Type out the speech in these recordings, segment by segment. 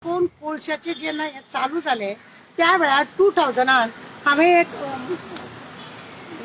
कोण कोळशाचे जेन्ना चालू जाले त्या वेळार 2000 हांवें एक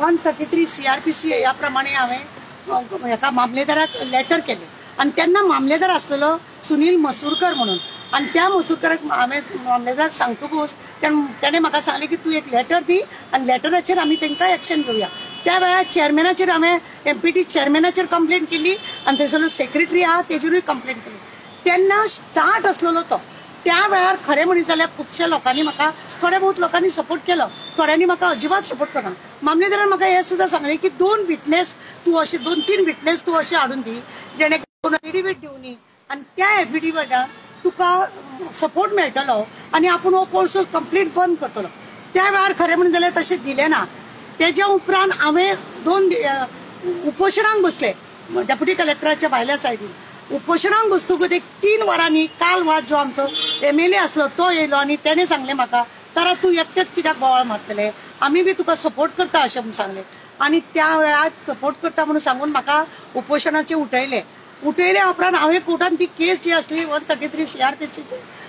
133 CRPC ह्या प्रमाणे हांवें हेका मामलेदाराक लेटर केलें आनी तेन्ना मामलेदार आसलेलो सुनील मसूरकर म्हणून आनी त्या मसूरकराक हांवें मामलेदाराक सांगतकूच तेणें म्हाका सांगलें की तूं एक लेटर दी आनी लेटराचेर आमी तांकां एक्शन घेवया. त्या वेळार चेअरमॅनाचेर हांवें MPT चेअरमॅनाचेर कंप्लेन केली आनी थंयसरलो सेक्रेटरी आहा तेजेरूय कंप्लेन केली. तेन्ना स्टार्ट आसलेलो तो त्या वेळार खरें म्हणीत जाल्यार खुबश्या लोकांनी म्हाका थोड्या बहुत लोकांनी सपोर्ट केलो, थोड्यांनी म्हाका अजिबात सपोर्ट करना. मामलेदारान म्हाका हें सुद्दां सांगलें की 2 विटनेस तूं अशे 2-3 विटनेस तूं अशे हाडून दी जेणे करून एफिडेवीट दिवनी आनी त्या एफिडेविटान तुका सपोर्ट मेळटलो आनी आपूण हो कोळसो कंप्लीट बंद करतलो. त्या वेळार खरें म्हणून जाल्यार तशें दिलें ना. तेज्या उपरांत हांवें 2 उपोशणांक बसले डेप्युटी कलेक्टराच्या भायल्या सायडीन. उपोशणांक बसतकूच एक 3 वरांनी काल वाद जो आमचो MLA आसलो तो येयलो आनी तेणें सांगलें म्हाका तर तूं एकटेच कित्याक बोवाळ मारतले, आमी बी तुका सपोर्ट करता अशें म्हणून सांगलें. आनी त्या वेळार सपोर्ट करता म्हणून सांगून म्हाका उपोशणाचें उठयलें. उठयल्या उपरांत हांवें कोर्टान ती केस जी आसली 133 CRPC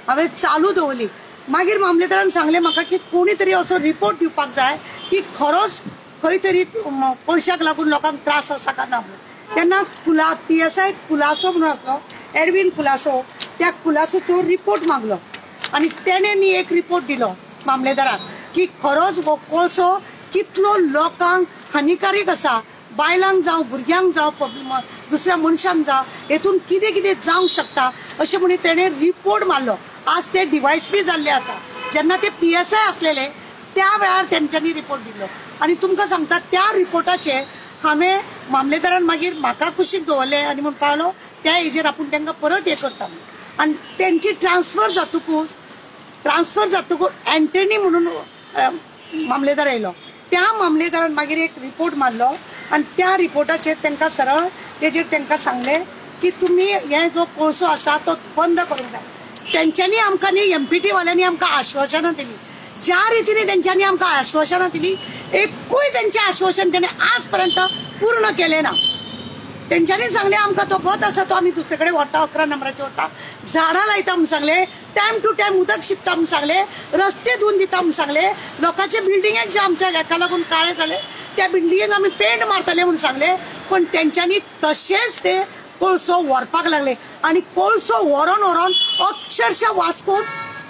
हांवें चालू दवरली. मागीर मामलेदारान सांगलें म्हाका की कोणी तरी असो रिपोर्ट दिवपाक जाय की खरोच खंय तरी पयशाक लागून लोकांक त्रास आसा काय ना म्हणून. तेन्ना PSI कुलासो म्हणून आसलो एडवीन कुलासो, त्या कुलासोचो रिपोर्ट मागलो आनी तेणें न्ही एक रिपोर्ट दिलो मामलेदाराक की खरोच हो कोळसो कितलो लोकांक हानिकारक आसा, बायलांक जावं भुरग्यांक जावं दुसऱ्या मनशांक जावं हेतून कितें कितें जावंक शकता अशें म्हणून तेणें रिपोर्ट मारलो. आज ते DYSP जाल्ले आसा. जेन्ना ते PSI आसलेले त्या वेळार तेंच्यांनी रिपोर्ट दिलो आनी तुमकां सांगता त्या रिपोर्टाचेर हांवें मामलेदारान मागीर म्हाका कुशीक दवरलें आनी म्हणपाक लागलो त्या हेजेर आपूण तांकां परत हें करता म्हणून. आनी तेंची ट्रान्सफर जातकूच एंटनी म्हणून मामलेदार आयलो. त्या मामलेदारान मागीर एक रिपोर्ट मारलो आनी त्या रिपोर्टाचेर तांकां सरळ तेजेर तांकां सांगलें की तुमी हे जो कोळसो आसा तो बंद करूंक जाय. तेंच्यांनी आमकां न्ही MPT वाल्यांनी आमकां आश्वासनां दिली. ज्या रितीने तेंच्यांनी आमकां आश्वासनां दिली एकूय तेंचें आश्वासन तेणें आज पर्यंत पूर्ण केलें ना. तेंच्यांनी सांगलें आमकां तो बत आसा तो आमी दुसरे कडेन व्हरता, 11 नंबराचेर व्हरता, झाडां लायता म्हूण सांगलें, टायम टू टायम उदक शिंपता म्हूण सांगलें, रस्ते धुवन दिता म्हूण सांगलें, लोकांचे बिल्डिंगेक जे आमच्या हेका लागून काळे जाले त्या बिल्डिंगेक आमी पेंट मारतले म्हूण सांगलें. पण तेंच्यांनी तशेंच ते कोळसो व्हरपाक लागले आनी कोळसो व्हरोन व्हरोन अक्षरशः वास्कोत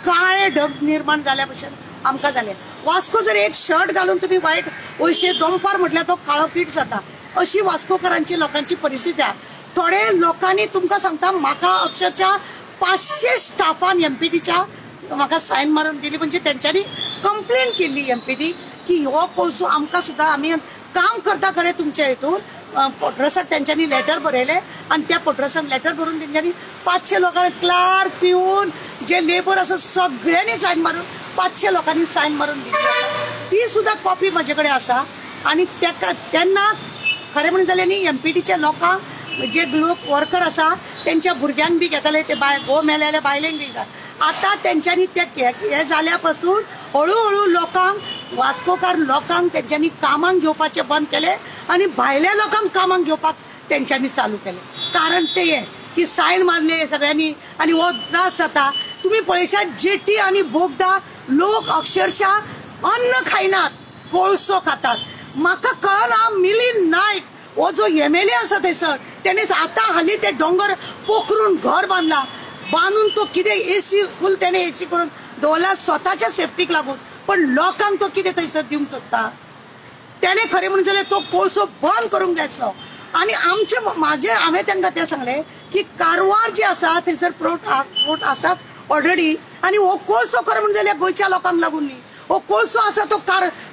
काळे ढग निर्माण जाल्या भशेन आमकां जालें. वास्को जर एक शर्ट घालून तुमी वायट वयशे दोंपार म्हटल्यार तो काळो पीठ जाता अशी वास्कोकारांची लोकांची परिस्थिती आसा. थोडे लोकांनी तुमकां सांगता म्हाका अक्षरशः 500 स्टाफान MPTच्या म्हाका सायन मारून दिली. म्हणजे तेंच्यांनी कंप्लेन केल्ली MPT की हो कोळसो आमकां सुद्दां आमी काम करता खरें तुमच्या हितून. पोट्रसाक तेंच्यांनी लेटर बरयलें आनी त्या पोट्रसाक लेटर बरोवन तेंच्यांनी 500 लोकांनी क्लार्क पिवन जे लेबर आसा सगळ्यांनी सायन मारून 500 लोकांनी सायन मारून दिली. ती सुद्दां कॉपी म्हजे कडेन आसा. आनी तेका तेन्ना खरें म्हणून जाल्यार न्ही MPTच्या लोकांक जे लोक वर्कर आसा तेंच्या भुरग्यांक बी घेताले ते घोव मेले जाल्यार बायलेंक बी घेता. आतां तेंच्यांनी ते हें जाल्या पासून हळू हळू लोकांक वास्कोकार लोकांक तेंच्यांनी कामांक घेवपाचें बंद केलें आनी भायल्या लोकांक कामांक घेवपाक तेंच्यांनी चालू केलें. कारण ते हें की सायन मारले सगळ्यांनी आनी हो त्रास जाता. तुमी पळयशात जेटी आनी बोगदा लोक अक्षरशः अन्न खायनात, कोळसो खातात. म्हाका कळना मिलिंद नायक हो जो MLA आसा थंयसर तेणें आतां हालीं ते दोंगर पोखरून घर बांदला, बांदून तो कितें AC फूल तेणें AC करून दवरला स्वताच्या सेफ्टीक लागून, पण लोकांक तो कितें थंयसर दिवंक सोदता. तेणें खरें म्हणून जाल्यार तो कोळसो बंद करूंक जाय आसलो. आनी आमचे म्हाजे हांवें तांकां तें सांगलें की कारवार जे आसा थंयसर पोर्ट आसाच ऑलरेडी आनी हो कोळसो खरें म्हणून जाल्यार गोंयच्या लोकांक लागून न्ही, हो कोळसो आसा तो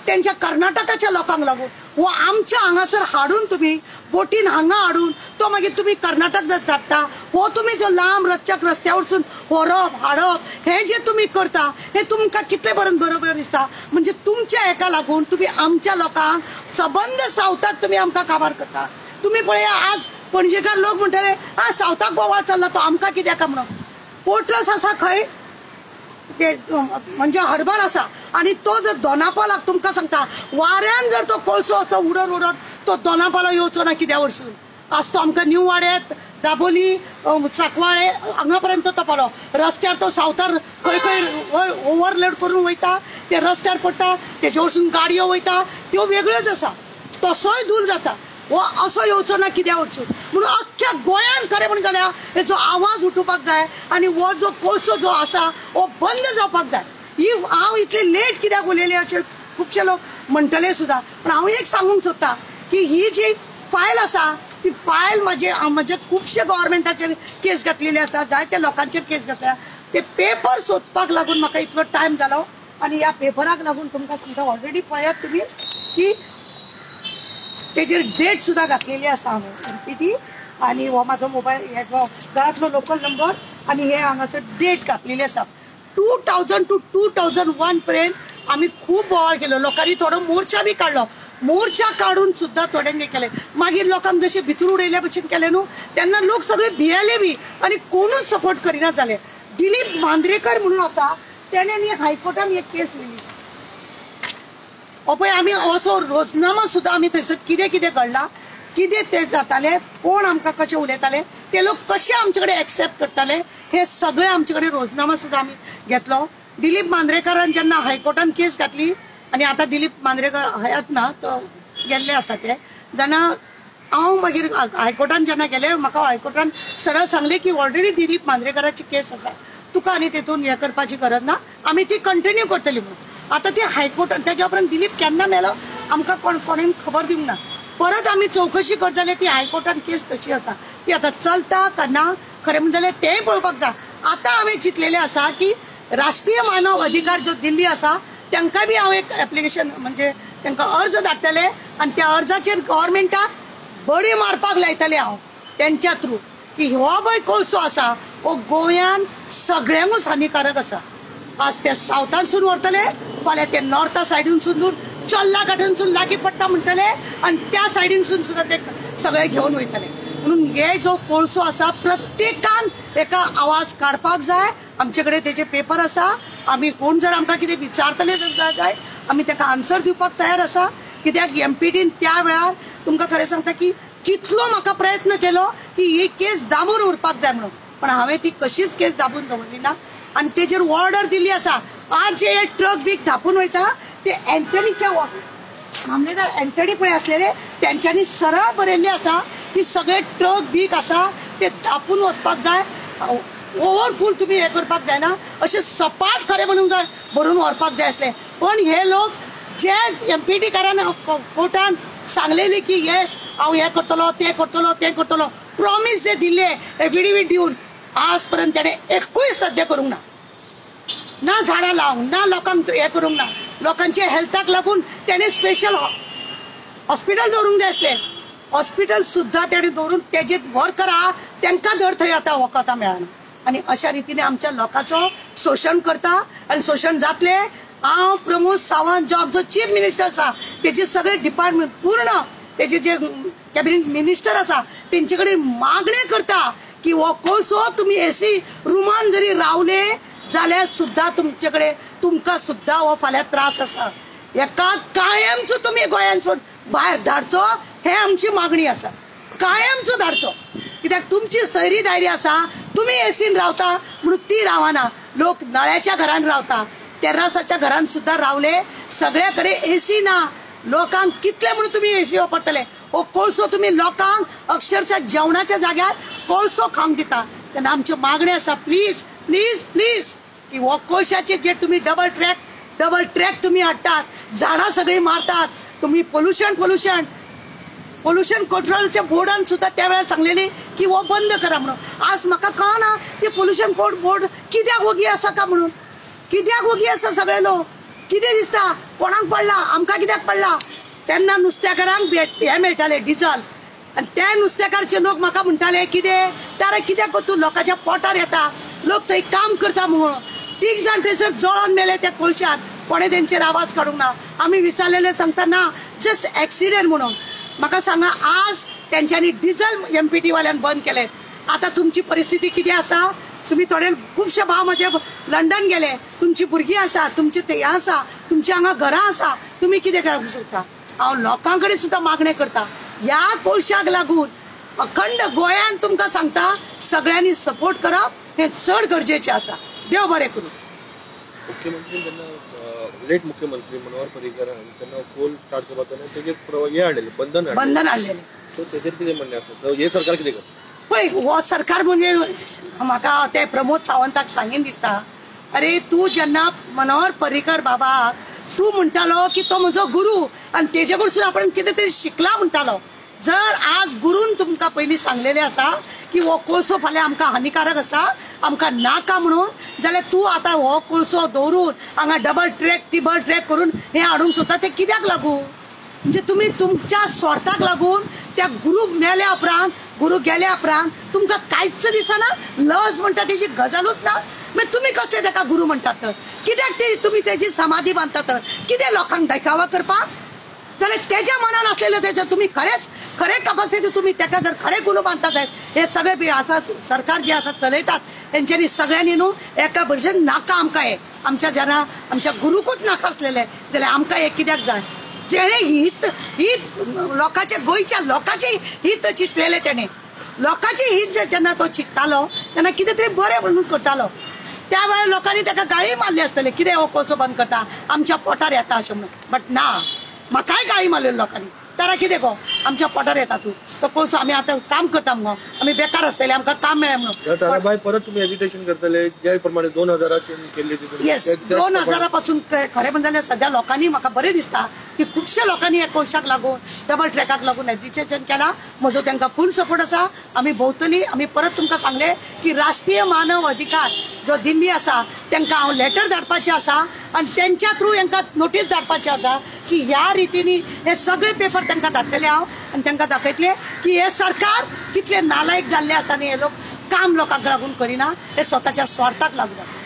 तेंच्या कर्नाटकाच्या लोकांक लागून. हो आमच्या हांगासर हाडून तुमी बोटीन हांगा हाडून तो मागीर तुमी कर्नाटक धाडटा. हो तुमी जो लांब रच्चक रस्त्या वरसून व्हरप हाडप हें जें तुमी करता हें तुमकां कितले पर्यंत बरोबर दिसता. म्हणजे तुमच्या हेका लागून तुमी आमच्या लोकांक सबंद सावथाक तुमी आमकां काबार करता. तुमी पळया आज पणजेकार लोक म्हणटले आ सावथाक बोवाळ चल्ला तो आमकां कित्याक म्हणून. पोर्ट्रस आसा खंय ते म्हणजे हर्बर आसा आनी तो जर दोनापावलाक तुमकां सांगता वाऱ्यान जर तो कोळसो असो उडोवन उडोवन तो दोनापावला येवचो ना कित्या वरसून. आज तो आमकां न्यू वाड्यात दाबोली सांकवाळे हांगा पर्यंत तो पावलो. रस्त्यार तो सावथार खंय खंय ओवरलोड करून वयता, ते रस्त्यार पडटा, तेजे वरसून गाडयो वयता त्यो वेगळ्योच आसा, तसोय धूल जाता. हो असो येवचो ना कित्या वरसून म्हणून अख्ख्या गोंयान खरें म्हणून जाल्यार हेचो आवाज उठोवपाक जाय आनी हो जो कोळसो जो आसा हो बंद जावपाक जाय. If हांव इतले लेट कित्याक उलयलें अशें खुबशे लोक म्हणटले सुद्दां, पूण हांव एक सांगूंक सोदता की ही जी फायल आसा ती फायल म्हाजे म्हजे खुबशे गव्हर्मेंटाचेर केस घातलेली आसा, जायत्या लोकांचेर केस घातल्या. ते पेपर सोदपाक लागून म्हाका इतलो टायम जालो आनी ह्या पेपराक लागून तुमकां सांगता ऑलरेडी पळयात तुमी की तेजेर डेट सुद्दां घातलेली आसा हांवें एमपीटी आनी हो म्हाजो मोबायल घरांतलो लोकल नंबर आनी हे हांगासर डेट घातलेली आसा. 2000 to 2001 पर्यंत आमी खूब बोवाळ केलो, लोकांनी थोडो मोर्चा बी काडलो, मोर्चा काडून सुद्दां थोड्यांनी केलें. मागीर लोकांक जशें भितर उडयल्या भशेन केलें न्हू तेन्ना लोक सगळे भियेले बी आनी कोणूच सपोर्ट करिना जाले. दिलीप मांद्रेकर म्हणून आसा तेणें न्ही हायकोर्टान एक केस व्हेली. हो पळय आमी असो रोजनामा सुद्दां आमी थंयसर कितें कितें घडलां, कितें तें जातालें, कोण आमकां कशें उलयताले, ते लोक कशे आमचे कडेन एक्सेप्ट करताले, हे सगळें आमचे कडेन रोजनामा सुद्दां आमी घेतलो. दिलीप मांद्रेकरान जेन्ना हायकोर्टान केस घातली आनी आतां दिलीप मांद्रेकर हयात ना, तो गेल्ले आसा ते, तेन्ना हांव मागीर हायकोर्टान जेन्ना गेले म्हाका हायकोर्टान सरळ सांगलें की ऑलरेडी दिलीप मांद्रेकराची केस आसा, तुका आनी तेतून हें करपाची गरज ना, आमी ती कंटिन्यू करतली म्हणून. आतां ती हायकोर्टान तेज्या उपरांत दिलीप केन्ना मेलो आमकां कोणेन खबर दिवंक ना. परत आमी चवकशी करत जाल्यार ती हायकोर्टान केस तशी आसा, ती आतां चलता का ना खरें म्हणून जाल्यार तेंय पळोवपाक जाय. आतां हांवें चिंतलेलें आसा की राष्ट्रीय मानव अधिकार जो दिल्ली आसा तांकां बी हांव एक एप्लिकेशन म्हणजे तांकां अर्ज धाडटलें आनी त्या अर्जाचेर गव्हर्मेंटाक बडी मारपाक लायतलें हांव तेंच्या थ्रू की हो पळय कोळसो आसा हो गोंयान सगळ्यांकूच हानिकारक आसा. आज ते सावथानसून व्हरतले, फाल्यां ते नॉर्था सायडीनसून चोल्ला गार्डनसून लागीं पडटा म्हणटले आनी त्या सायडीनसून सुद्दां ते सगळे घेवन वयतले. म्हणून हे जो कोळसो आसा प्रत्येकान एका आवाज काडपाक जाय. आमचे कडेन तेजे पेपर आसा, आमी कोण जर आमकां कितें विचारतले जाय आमी ताका आन्सर दिवपाक तयार आसा. कित्याक एमपीटीन त्या वेळार तुमकां खरें सांगता की कितलो म्हाका प्रयत्न केलो की ही केस दामून उरपाक जाय म्हणून, पण हांवें ती कशीच केस दाबून दवरली ना आनी तेजेर ऑर्डर दिल्ली आसा. आज जे हे ट्रक बीक धापून वयता ते एंटनीच्या मामलेदार एंटनी पळय आसलेले तेंच्यांनी सरळ बरयल्लें आसा की सगळे ट्रक बीक आसा ते धापून वचपाक जाय, ओवरफूल तुमी हें करपाक जायना, अशें सपाट खरें म्हणून जर भरून व्हरपाक जाय आसलें. पण हे लोक जे एमपीटी कारान कोर्टान सांगलेली की येस हांव हें करतलो तें करतलो तें करतलो, प्रॉमीस जे दिल्ले एफिडेवीट दिवन आज पर्यंत तेणें एकूय सद्या करूंक ना, ना झाडां लावंक ना लोकांक हें करूंक ना. लोकांच्या हेल्थाक लागून तेणें स्पेशल हॉस्पिटल दवरूंक जाय आसलें, हॉस्पिटल सुद्दां तेणें दवरून तेजे वर्कर आहा तांकां धड थंय आतां वखदां मेळना. आनी अशा रितीने आमच्या लोकांचो शोशण करता आनी शोशण जातलें. हांव प्रमोद सावंत जो आमचो चीफ मिनिस्टर आसा तेजे सगळे डिपार्टमेंट पूर्ण तेजे जे कॅबिनेट मिनिस्टर आसा तेंचे कडेन मागणें करता की हो कोळसो तुमी एसी रुमान जरी रावले जाल्यार सुद्दां तुमचे कडेन तुमकां सुद्दां हो फाल्यां त्रास आसा. हेका कायमचो तुमी गोंयांसून भायर धाडचो हें आमची मागणी आसा, कायमचो धाडचो. कित्याक तुमची सैरी दायरी आसा, तुमी एसीन रावता म्हणून ती रावना, लोक नळ्याच्या घरान रावता, तेर्रासाच्या घरान सुद्दां रावले, सगळ्या कडेन एसी ना. लोकांक कितले म्हणून तुमी एसी वापरतले? हो कोळसो तुमी लोकांक अक्षरशः जेवणाच्या जाग्यार कोळसो खावंक दिता. तेन्ना आमच्यो मागण्यो आसा प्लीज प्लीज प्लीज की हो कोळशाचे जे तुमी डबल ट्रॅक तुमी हाडटात, झाडां सगळीं मारतात तुमी, पोल्युशन पोल्युशन पोल्युशन कंट्रोलच्या बोर्डान सुद्दां त्या वेळार सांगलेली की हो बंद करा म्हणून. आज म्हाका कळना ते पोल्युशन बोर्ड कित्याक वगी आसा का म्हणून, कित्याक वगी आसा सगळे लोक, कितें दिसता कोणाक पडला, आमकां कित्याक पडला. तेन्ना नुस्त्याकारांक हें मेळटालें डिजल, आनी त्या नुस्त्याकारचे लोक म्हाका म्हणटाले कितें तारा कित्याक तूं लोकांच्या पोटार येता, लोक थंय काम करता म्हणून. तीग जाण थंयसर जळोन मेले त्या कोळशान, कोणें तेंचेर आवाज काडूंक ना. आमी विचारलेले सांगता ना जस्ट एक्सिडंट म्हणून. म्हाका सांगा आज तेंच्यांनी डिजल एमपीटी वाल्यान बंद केलें, आतां तुमची परिस्थिती कितें आसा? तुमी थोडे खुबशे भाव म्हजे लंडन गेले, तुमची भुरगीं आसा, तुमचे थंय आसा, तुमची हांगा घरां आसा, तुमी कितें करूंक शकता? हांव लोकां कडेन सुद्दां मागणें करता ह्या कोळशाक लागून अखंड गोंयान तुमकां सांगता सगळ्यांनी सपोर्ट करप हें चड गरजेचें आसा. देव बरें करूं. मुख्यमंत्री जेन्ना लेट मुख्यमंत्री मनोहर पर्रीकर तेन्ना कोल स्टार्ट करपाक तेन्ना तेजेर हें हाडलेलें, बंधन बंधन हाडलेलें. सो तेजेर कितें म्हणणें आसा, हें सरकार कितें करता? पळय हो सरकार म्हणजे म्हाका ते प्रमोद सावंताक सांगीन दिसता, अरे तूं जेन्ना मनोहर पर्रीकर बाबाक तूं म्हणटालो की तो म्हजो गुरू आनी तेजे कडसून आपण कितें तरी शिकला म्हणटालो, जर आज गुरून तुमकां पयलीं सांगलेलें आसा की हो कोळसो फाल्यां आमकां हानिकारक आसा, आमकां नाका म्हणून, जाल्यार तूं आतां हो कोळसो दवरून हांगा डबल ट्रॅक टिबल ट्रॅक करून हें हाडूंक सोदता तें कित्याक लागून? म्हणजे तुमी तुमच्या स्वार्थाक लागून त्या गुरूक मेल्या उपरांत, गुरू गेल्या उपरांत तुमकां कांयच दिसना, लज म्हणटा तेजी गजालूच ना. मागीर तुमी कसले ताका गुरू म्हणटात तर? कित्याक ते तुमी तेजी समाधी बांदतात तर? कितें लोकांक देखावा करपाक? जाल्यार तेज्या मनान आसलेलें तेजें तुमी खरेंच खरें कपॅसिटी तुमी ताका जर खरें गुरू बांदतात जायत, हे सगळे बी आसा सरकार जे आसा चलयतात तेंच्यांनी सगळ्यांनी न्हू एका भशेन नाका आमकां हें, आमच्या जेन्ना आमच्या गुरूकूच नाका आसलेलें जाल्यार आमकां हें कित्याक जाय? जेणे हित हित लोकांचे गोंयच्या लोकांचे हित चिंतलेलें तेणें, लोकांचे हित जेन्ना तो चिंततालो तेन्ना कितें तरी बरें म्हणून करतालो. त्या वेळार लोकांनी ताका गाळी मारली आसतली, कितें हो कोळसो बंद करता, आमच्या पोटार येता अशें म्हणून. बट ना, म्हाकाय गाळी मारल्यो लोकांनी, तारा कितें गो आमच्या पोटार येता तूं, तो कोळसो आमी आतां काम करता मुगो, आमी बेकार आसतले, आमकां काम मेळ्ळें म्हणून. ताराबाय परत तुमी एजिटेशन करतले ज्या प्रमाणे 2000 केल्ली? येस, 2000 पासून खरें म्हणटा जाल्यार सद्या लोकांनी म्हाका बरें दिसता की खुबश्या लोकांनी ह्या कोळशाक लागून डबल ट्रॅकाक लागून एजिटेशन केलां. म्हजो तांकां फूल सपोर्ट आसा. आमी भोंवतली, आमी परत तुमकां सांगलें की राष्ट्रीय मानव अधिकार जो दिल्ली आसा तांकां हांव लेटर धाडपाचें आसा आनी तेंच्या थ्रू हांकां नोटीस धाडपाची आसा की ह्या रितीनी हे सगळे पेपर तांकां धाडटले हांव आनी तांकां दाखयतले की हे सरकार कितले नालायक जाल्ले आसा आनी हे लोक काम लोकांक लागून करिना, हे स्वताच्या स्वार्थाक लागून आसा.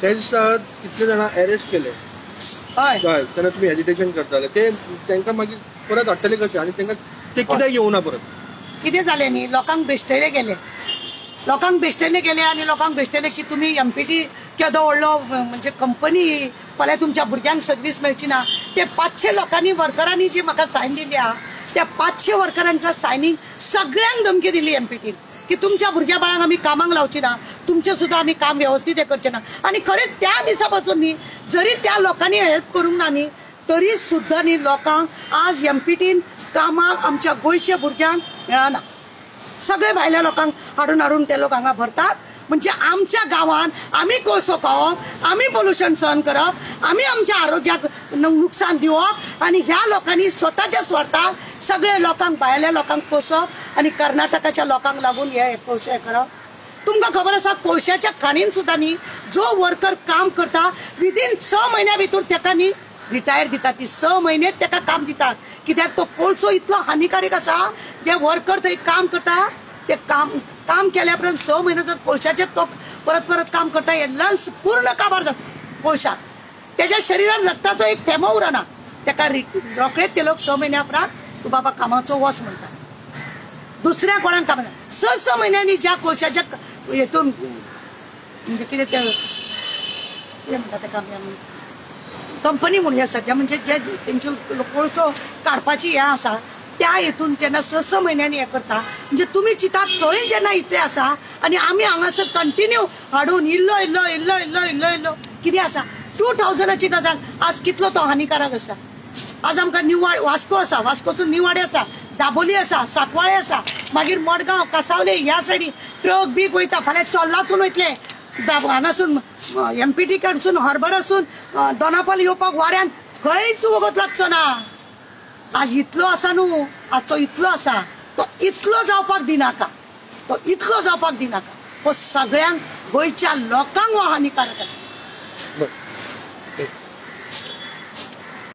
ते दिसा कितले जाणां अरेस्ट केले? हय, तेन्ना तुमी एजिटेशन करताले ते तांकां मागीर परत हाडटले कशे आनी तांकां ते कित्याक येवना परत? कितें जालें न्ही, लोकांक बेश्टयले गेले, लोकांक बेश्टयले गेले आनी लोकांक बेश्टयले की तुमी एमपीटी केदो व्हडलो म्हणजे कंपनी, फाल्यां तुमच्या भुरग्यांक सर्वीस मेळची ना. ते 500 लोकांनी वर्करांनी जी म्हाका सायन दिली आहा त्या 500 वर्करांच्या सायनींग सगळ्यांक धमकी दिली एमपीटीन की तुमच्या भुरग्या बाळांक आमी कामाक लावची ना, तुमचें सुद्दां आमी काम वेवस्थीत हें करचें ना. आनी खरेंच त्या दिसा पासून न्ही जरी त्या लोकांनी हेल्प करूंक ना न्ही तरी सुद्दां न्ही लोकांक आज एमपीटीन कामाक आमच्या गोंयच्या भुरग्यांक मेळना. सगळे भायल्या लोकांक हाडून हाडून ते लोक हांगा भरतात. म्हणजे आमच्या गांवांत आमी कोळसो खावप, आमी पोल्युशन सहन करप, आमी आमच्या आरोग्याक नुकसान दिवप आनी ह्या लोकांनी स्वताच्या स्वार्थाक सगळे लोकांक भायल्या लोकांक पोसप आनी कर्नाटकाच्या लोकांक लागून हे कोळशे हे करप. तुमकां खबर आसा कोळशाच्या खाणीन सुद्दां न्ही जो वर्कर काम करता विदीन 6 म्हयन्या भितर ताका न्ही रिटायर दितात, ती 6 म्हयने ताका काम दितात. कित्याक तो कोळसो इतलो हानिकारक आसा, जे वर्कर थंय काम करता ते काम काम केल्या उपरांत 6 म्हयने जर कोळशाचेर तो परत परत काम करता, हे लंग्स पूर्ण काबार जाता कोळशाक, तेज्या शरिरान रक्ताचो एक थेंबो उरना. ताका रोखडेच ते लोक 6 म्हयन्या उपरांत तूं बाबा कामाचो वच म्हणटा, दुसऱ्या कोणाक काम ना. 6-6 म्हयन्यांनी ज्या कोळशाच्या हेतून म्हणजे कितें ते कितें म्हणटा ताका आमी कंपनी म्हणया सद्या, म्हणजे जे तेंचे कोळसो काडपाची हें आसा त्या हेतून जेन्ना 6-6 म्हयन्यांनी हें करता म्हणजे तुमी चिंतात थंय जेन्ना इतलें आसा आनी आमी हांगासर कंटिन्यू हाडून इल्लो इल्लो इल्लो इल्लो इल्लो इल्लो कितें आसा. 2000ची गजाल आज कितलो तो हानिकारक आसा. आज आमकां निवाड वास्को आसा, वास्कोसून निवाडे आसा, दाबोली आसा, साकवाळे आसा, मागीर मडगांव कासावले ह्या सायडीन ट्रक बीक वयता. फाल्यां चोल्लासून वयतले, हांगासून एमपीटी कडसून हॉर्बरासून दोनापावल येवपाक वाऱ्यान खंयच वगत लागचो ना. आज इतलो आसा न्हू, आज तो इतलो आसा, तो इतलो जावपाक दिनाका, तो इतलो जावपाक दिनाका. हो सगळ्यांक गोंयच्या लोकांक हो हानिकारक आसा.